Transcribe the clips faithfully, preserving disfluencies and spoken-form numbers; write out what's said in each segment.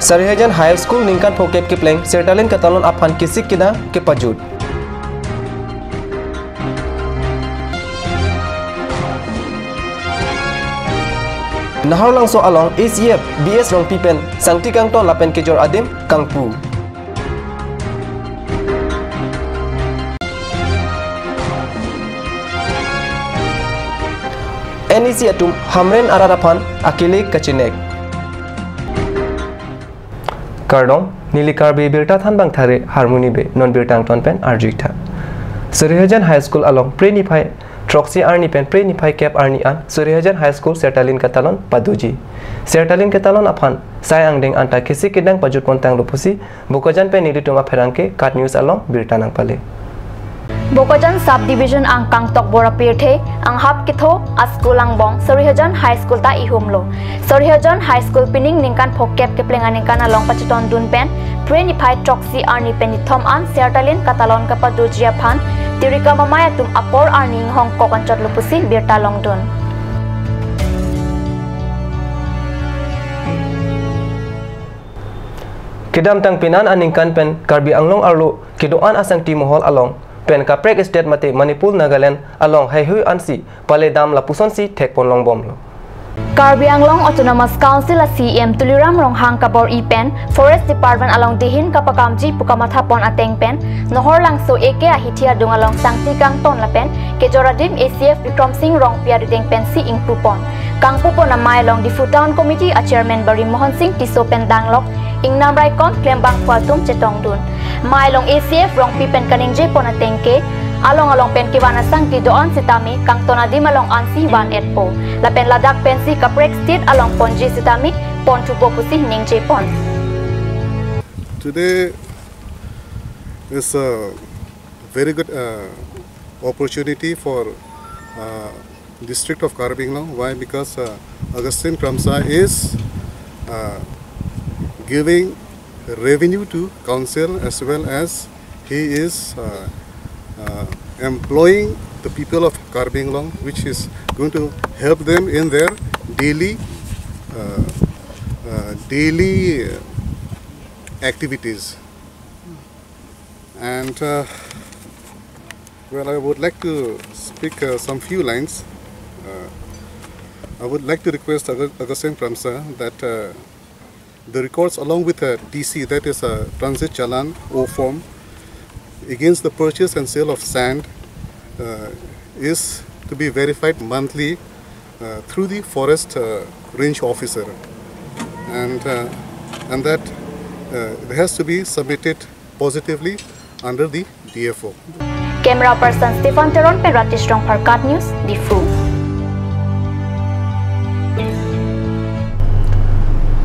Sarihajan High School ningkan phokep kepleng Sertalin Katalon aphan kisik kedang kepajut. Naharlangso along A C F B S Rongpi pen sangti kangton lapen kejor adim kangpu. N E C atum Hamren arat aphan akele kachenek. Kardom, neli Karbi Birta Thanbang Thare Harmoni Bey, non birta angton pen arju-ik tha. Sarihajan High School along Phre niphai throksi arni pen Phre niphai kep arni an Sarihajan High School Sertalin Katalon padoji. Sertalin Katalon aphan sai angdeng anta kisik kedang pajut pon tanglo pusi Bokajan pen nelitum apherangke KAT News along birta nangpale. Bokajan Sub Division angkang Tokbor apirthe anghap ketho a-school angbong Sarihajan High School ta ihumlo. Sarihajan High School pining ningkan phokep kepleng aningkan along pachetondun pen Phre niphai throksi arni pen nithom an Sertalin Katalon kapadoji aphan tirikam amei atum apor arni inghong kok anchotlo pusi birta longdun. Kedamtang penan aningkan pen Karbi Anglong arlo kedo-an asangti mohol along pen kaprek state mate Manipur, Nagaland along heihui ansi paledam lapusonsi thekpon longbomlo. Karbi Anglong Autonomous Council a-C E M Tuliram Ronghang kabor-i pen Forest Department along dihin kapakamji pu kamathapon ateng pen Naharlangso A K ahithi adung along sangti kangton lapen kejor adim A C F Bikram Singh Rongpi arideng pensi ingpupon. Kangpupon amei along Diphu Town Committee a-Chairman Bari Mohon Singh Tisso pen danglok ingnam raikom klembangphu atum chetongdun. Mei along A C F Rongpi pen kaningjepon ateng ke, along along pen kevan asangti do-an sitame kangton adim along ansi van-etpo. Lapen ladak pensi kaprek state along ponji sitame ponthupo pusi ningjepon. Today is a very good uh, opportunity for uh, district of Karbi Anglong. Why? Because uh, Augustine Kramsa is uh, giving revenue to council, as well as he is uh, uh, employing the people of Karbi Anglong, which is going to help them in their daily uh, uh, daily activities. And uh, well, I would like to speak uh, some few lines. Uh, I would like to request Augustine Kramsa that uh, the records along with a T C, that is a transit challan O form, against the purchase and sale of sand uh, is to be verified monthly uh, through the forest uh, range officer, and uh, and that uh, it has to be submitted positively under the D F O. Camera person Stephen Teron pen Rajesh Rongphar, KAT News, Diphu.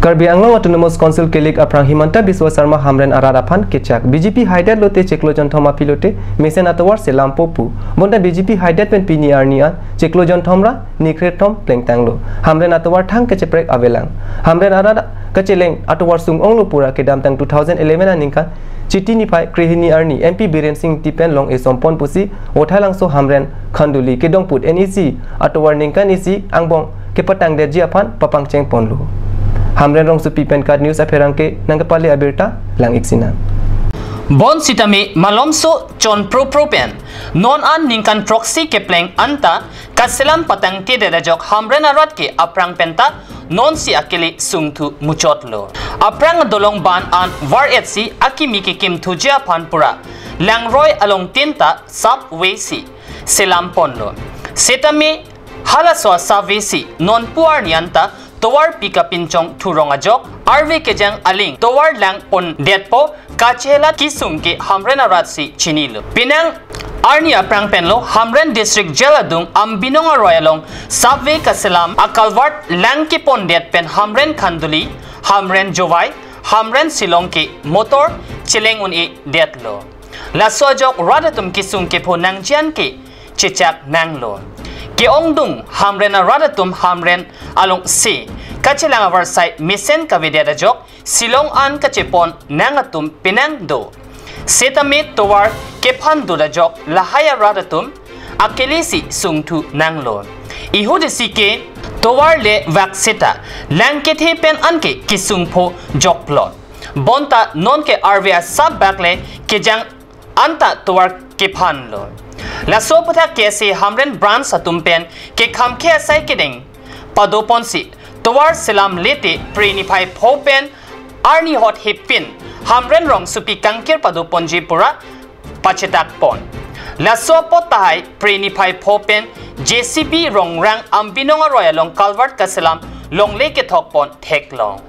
Karbi Anglong Autonomous Council kelik aphrang Himanta Biswa Sarma Hamren arat aphan kechak. B J P haidet lote chiklo jonthom aphi lote mesen atovar selampo pu. Bonta B J P haidet pen pini arni an chiklo jonthom ra ni kre thom plengtanglo. Hamren atovar thang kacheprek avelang. Hamren arat kacheleng atovar sung-onglo pura kedamtang two thousand eleven aningkan Chiti niphai krehini arni M P Biren Singh Ingti pen long-e sompon pusi Vothailangso Hamren Khanduli kedongput N E C atovar ningkan isi angbong kepatangdetji aphan papangcheng ponlo. Hamren rongsopi pen KAT News apherangke nangkepale abirta lang-ik sinang. Bonsitame malomso chon propro pen non an ningkan throksi kepleng anta kaselam patangtedet ajok Hamren arat ke aphrang penta nonsi akele sungthu muchotlo. Aphrang adolong ban an var-etsi akimi kekimthuji aphan pura langroi along tinta subway si selam ponlo. Setame halaso a-subway si nonpu arni anta tovar pi kapinchong thurong ajok arve kejang aling tovar lang pondetpo kachelat kesung ke Hamren arat si chinilo. Penang arni aphrang penlo Hamren District Jail adung Ambinong aroi along subway kaselam a-culvert lang kepondet pen Hamren Khanduli, Hamren Jowai, Hamren Shillong ke motor cheleng un-edetlo. Laso ajok rat atum kesung kepho nangji an ke chechak nanglo. Ke-ongdung Hamren arat atum Hamren alongsi kachelang avarsai mesen kavedet ajok Shillong an kachepon nang atum penang do. Setame tovar kephan dut ajok lahai arat atum akele si sungthu nanglo. Ihudisi ke Tovar le vak seta lang kethe pen anke kesung pho joklo. Bonta nonke arve asap bak le kejang anta tovar kephan lo. Laso aputhak K S A Hamren branch atum pen kekham ke asai kedeng padoponsi tovar selam lete Phre niphai pho pen arni hot hepin Hamren rongsopi kangkir padoponji pura pachetakpon. Laso apot tahai Phre niphai pho pen J C B rongrang Ambinong aroi along culvert kaselam longle kethokpon theklong.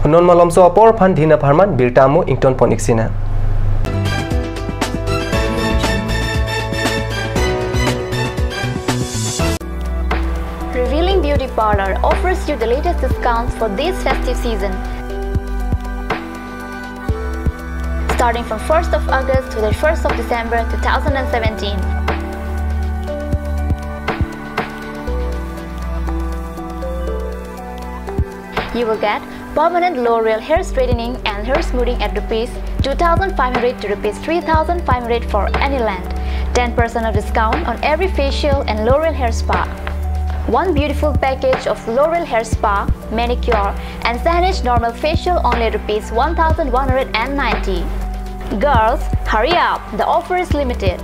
Non malomso apor aphan dina pharman birta mo ingtonpon iksina. Revealing Beauty Parlor offers you the latest discounts for this festive season. Starting from first of August to the first of December two thousand and seventeen. You will get permanent L'Oreal hair straightening and hair smoothing at rupees two thousand five hundred to rupees three thousand five hundred for any length, ten percent of discount on every facial and L'Oreal hair spa. One beautiful package of L'Oreal hair spa, manicure, and Saneesh normal facial only rupees one thousand one hundred and ninety. Girls, hurry up! The offer is limited.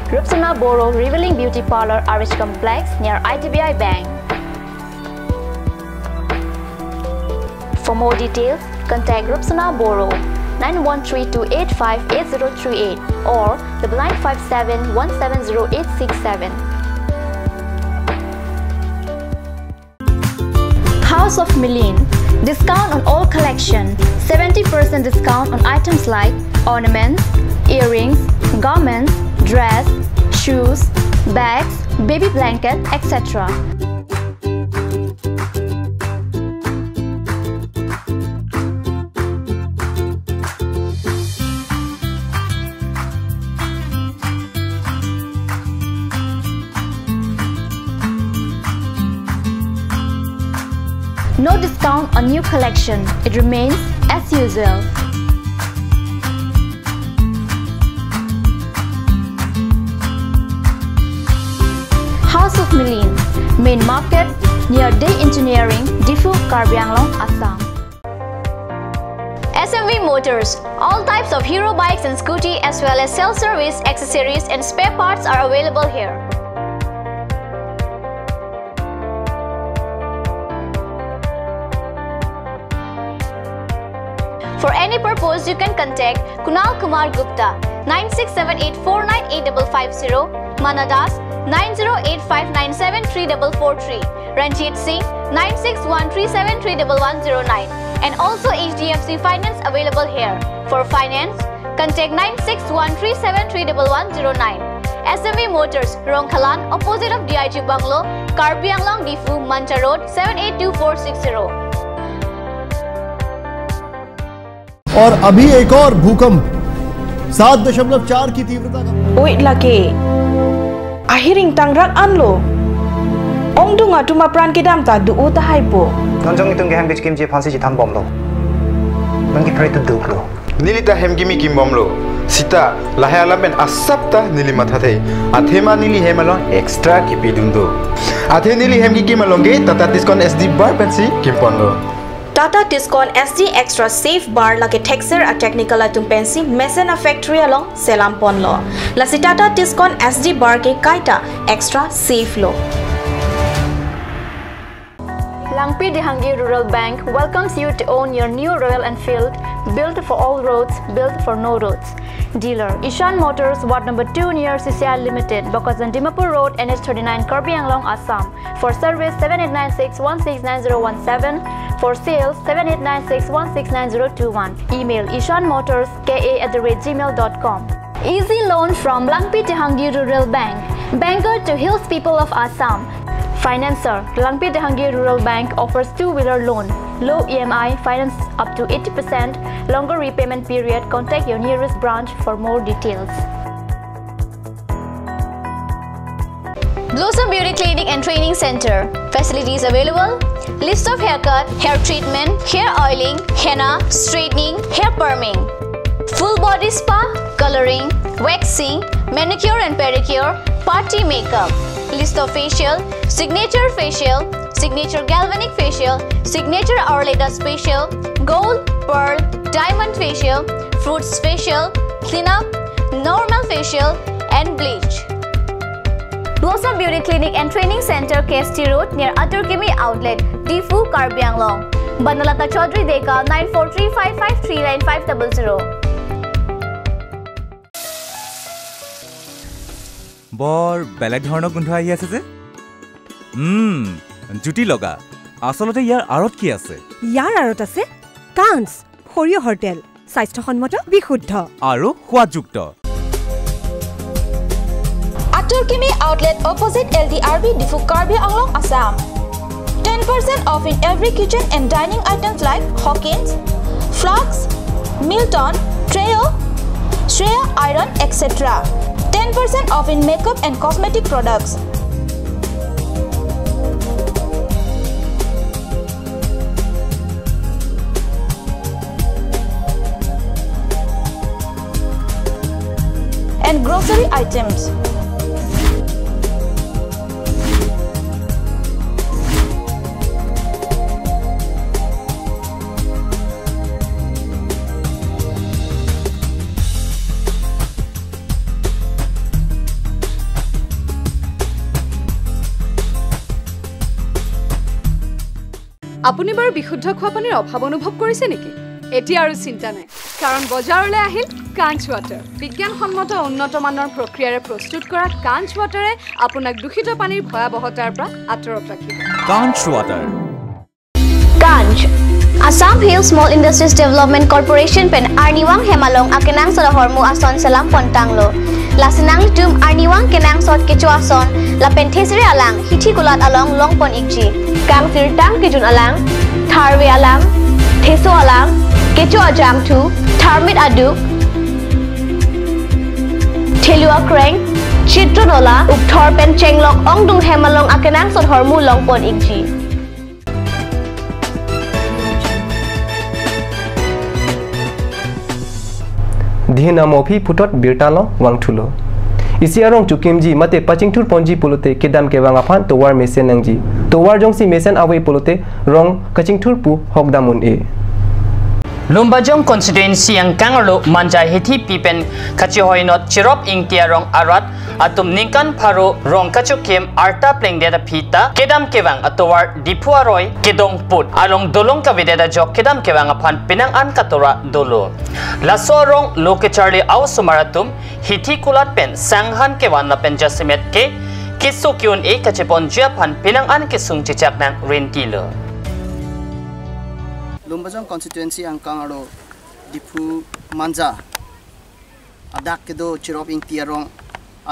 Rupsona Boro Revealing Beauty Parlor, R H Complex, near I D B I Bank. For more details, contact Rupsona Boro, nine one three two eight five eight zero three eight or double nine five seven one seven zero eight six seven. House of Mileen. Discount on all collection. Seventy percent discount on items like ornaments, earrings, garments, dress, shoes, bags, baby blanket, et cetera. No discount on new collection. It remains as usual. House of Mileen, main market, near Dey Engineering, Diphu, Karbi Anglong, Assam. S M V Motors. All types of Hero bikes and scooty, as well as self-service accessories and spare parts, are available here. For any purpose, you can contact Kunal Kumar Gupta, nine six seven eight four nine eight double five zero, Mana Das, nine zero eight five nine seven three double four three, Ranjit Singh, nine six one three seven three double one zero nine, and also H D F C Finance available here. For finance, contact nine six one three seven three double one zero nine. S M V Motors, Rongkhalan, opposite of D I G Bungalow, Karbi Anglong, Diphu, Mancha Road, seven eight two four six zero. और अभी एक और भूकंप सात दशमलव चार की तीव्रता का। Oi lake. Ahiring tangrak anlo. Ongdung atum apran kedam ta do-o tahai po. Non jong itum kehem kechekimji aphansi chethan bomlo. Non kephere tu duklo. Neli ta hem kimi kim bomlo. Seta lahai alam pen asap ta neli mathathe. Athema neli hem along extra kipidun do. Athe neli hem kekim along ke Tata Tiscon S D bar pensi kimponlo. Tata Tiscon S D Extra Safe Bar lake thekser a-technical atum pensi mesen a-factory along selam ponlo. Lasi Tata Tiscon S D bar ke kaita extra safe lo. Langpi Dehangi Rural Bank welcomes you to own your new Royal Enfield, built for all roads, built for no roads. Dealer, Ishan Motors, Ward number two near C C I Limited, Bokajan Dimapur Road, N H thirty-nine, Karbi Anglong, Assam. For service, seven eight nine six one six nine zero one seven. For sales, seven eight nine six one six nine zero two one. Email ishan motors K A at the rate gmail dot com. Easy loan from Langpi Dehangi Rural Bank, banker to hills people of Assam. Financer, Langpi Dehangi Rural Bank offers two-wheeler loan. Low E M I, finance up to eighty percent, longer repayment period. Contact your nearest branch for more details. Blossom Beauty Clinic and Training Center. Facilities available: list of haircut, hair treatment, hair oiling, henna, straightening, hair perming, full body spa, coloring, waxing, manicure and pedicure, party makeup, list of facial, signature facial, signature galvanic facial, signature hourly dust facial, gold, pearl, diamond facial, fruits facial, cleanup, normal facial, and bleach. Blossom Beauty Clinic and Training Center, K S T Road, near Atur Kimi Outlet, Diphu, Karbi Anglong. Banalata Chaudhary Deka, nine four three five five three nine five double zero. বৰ বেলেগ ধৰণৰ গোন্ধ আহি আছে যে। উম, জুতি লগা। আচলতে ইয়াৰ আঁৰত কি আছে? ইয়াৰ আঁৰত আছে কাঞ্চ, সৰিয়হৰ তেল, স্বাস্থ্যসন্মত, বিশুদ্ধ আৰু সোৱাদযুক্ত। Atur Kimi Outlet, opposite L D R B, Diphu, Karbi Anglong, Assam. Ten percent off in every kitchen and dining items like Hawkins, flasks, Milton, Treo, Shreya iron, et cetera. Ten percent off in makeup and cosmetic products. And grocery items. আপুনি বাৰু বিশুদ্ধ খোৱা পানীৰ অভাৱ অনুভৱ কৰিছে নেকি? এতিয়া আৰু চিন্তা নাই, কাৰণ বজাৰলৈ আহিল কাঞ্চ ৱাটাৰ। বিজ্ঞানসন্মত উন্নত মানৰ প্ৰক্ৰিয়াৰে প্ৰস্তুত কৰা কাঞ্চ ৱাটাৰে আপোনাক দূষিত পানীৰ ভয়াৱহতাৰ পৰা আঁতৰত ৰাখিব। কাঞ্চ water. Kanch, Assam Hill Small Industries Development Corporation pen Arnivang hem along akenangsot ahormu ason selam pontanglo. Lasi nanglitum Arnivang kenangsot kecho ason lapen thesere alang hithi kulat along longpon ikji. Kangsirtang kejun alang, tharve alang, theso alang, kecho ajangthu, tharmit aduk, thelu akreng, chitro nola, ukthor pen chenglok ongdung hem along akenangsot ahormu longpon ikji. Dihena mophi puthot birta along vangthulo. Isi arong chukimji mate pachingthur ponji pulote kedam kevang aphan tovar mesen nangji. Tovar jongsi mesen ave pulote rong kachingthur pu hokdam un-e. Lumbajong constituency angkang arlo Manja hithi pi pen kachihoinot Cherop Ingti arong arat atum ningkan pharo rong kachokim arta plengdet aphi ta kedam kevang atovar Diphu aroi kedong put along dolong kavedet ajok kedam kevang aphan penang an katora dolo. Laso arong lo kecharli a-osomar atum hithi kulat pen sanghan kevan lapen jasemet ke keso ke-un-e kacheponji aphan penang an kesung chechak nang rentilo. Lumbajong constituency angkang arlo Diphu Manja adak kedo Cherop Ingti arong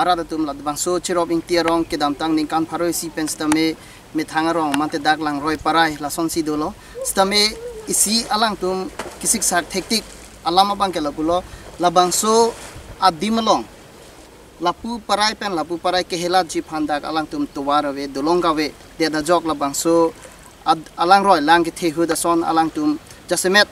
arat atum labangso Cherop Ingti arong kedamtang ningkan pharo isi pen sitame methang arong mate dak Langroi Parai lasonsi dolo. Sitame isi alangtum kisik sak thektik alam abang ke lapulo, labangso adim along lapu parai pen lapu parai kehelatji aphan dak alangtum tovar ave, dolong kavedet ajok labangso ad-, alangroi lang kethe ahut ason alangtum jasemet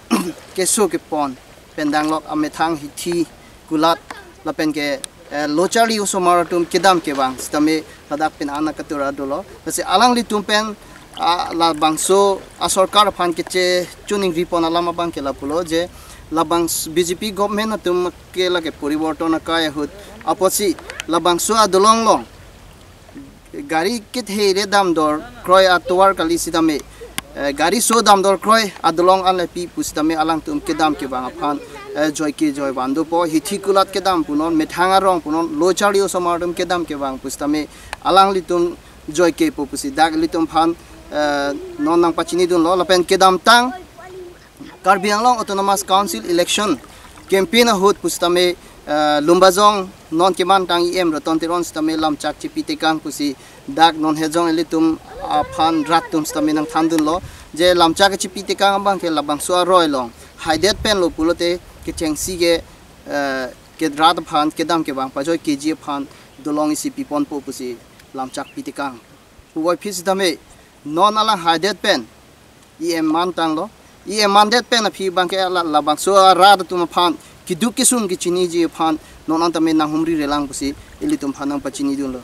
keso kepon pen danglok amethang hithi kulat lapen ke, eh, lo charli osomar atum kedam kevang sitame ladak penang an katora dolo. Lasi alanglitum pen, ah, labangso asorkar aphan keche chuning ripon alam abang ke lapulo je labang s-, B J P government atum ke lake poriborton akai ahut apotsi labangso adolong along gari kethe re damdor kroi atovar kali sitame, eh, gari so damdor kroi adolong an le pi pu sitame alangtum kedam kevang aphan, eh, joike joivan dopo, hithi kulat kedam punon, methang arong punon, lo charli osomar atum kedam kevang pu sitame alanglitum joike po pusi dak ilitum aphan, eh, non nangpachinidunlo lapen kedamtang Karbi Anglong Autonomous Council election campaign ahut pu sitame, eh, Lumbajong non kemantang E M Ratan Teron sitame lamchak chipi tekang pusi dak non hejong ilitum aphan rat atum sitame nangthandunlo. Je lamchak kachipi tekang abang ke labangso aroi along haidet pen lo pulote kechengsi ke, eh, ke rat aphan kedam kevang pajoi keji aphan dolong isi piponpo pusi lamchak pi tekang. Puvoiphit sitame non alang haidet pen E M man tanglo. E M man det pen aphi abang ke la, labangso arat atum aphan keduk kesung kechiniji aphan non an tame nanghumri relang pusi ilitum aphan nangpachinidunlo.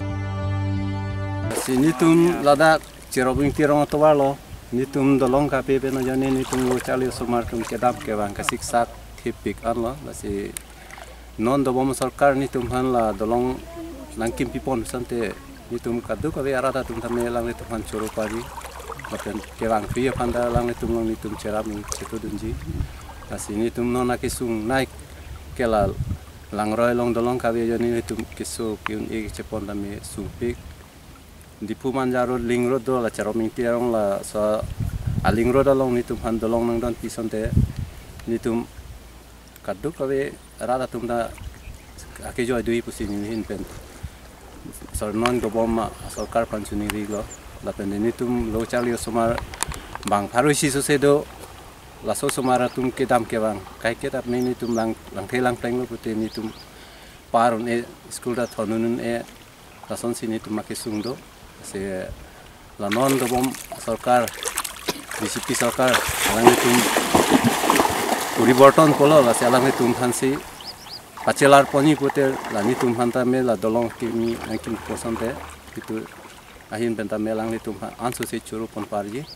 Si netum ladak Cherop Ingti arong atovar lo, netum dolong kape pen ajoine netum lo charli osomar atum kedam kevang kasiksak thepik anlo, lasi non dobom sorkar netum aphan la dolong nangkim pipon sante netum kadokave arat atum tame alanglitum aphan choro pari. Lapen kevang pi aphan ta alanglitum along netum cherap nang chetudunji. Lasi netum non akesung naik ke la Langroi along dolong kape ajoine netum keso ke-un-e kechepon tame sungpik. Diphu Manja road, link road do, la Cherop Ingti arong laso a link road along netum aphan dolong nangdon pi sante netum kadokave arat atum ta akejoi dui pusi neli ahin pen sor non dobom ma sorkar aphan choningri lo. Lapen netum lo charli osomar bang pharo isi sose do, laso osomar atum kedam kevang kaiketa me netum lang, langthe langpleng lo pute netum par un-e, school ta thon un-e, lasonsi netum akesung do. Se la non dobom sorkar, B J P sorkar, alanglitum poriborton pulo, lasi alanglitum aphansi pachelar ponji pute la netum aphan tame la dolong kimi nangkim pipon sante, itum ahin pen tame alanglitum aphan ansose choro pon parji.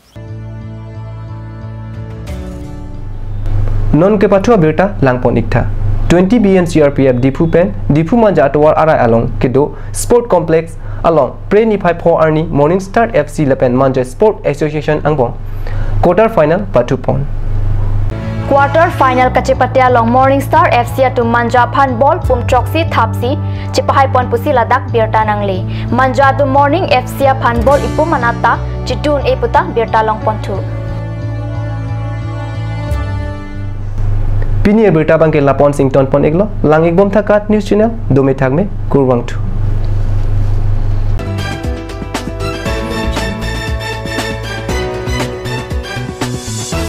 Non kepathu abirta langpon iktha. Twenty B N C R P F Diphu pen Diphu Manja atovar arai along kedo Sport Complex along Phre niphai pho arni Morning Star F C lapen Manja Sport Association angbong quarter final pathupon. Quarter final kachepate along Morning Star F C atum Manja aphan ball pum throksi thapsi chepahai pon pusi ladak birta nangle. Manja atum Morning F C aphan ball ipum anat ta chitun-e puta birta longponthu. Pini abirta abang ke lapon sington pon iklo, lang ikbom tha KAT News Channel, dome thakme, kurvangthu.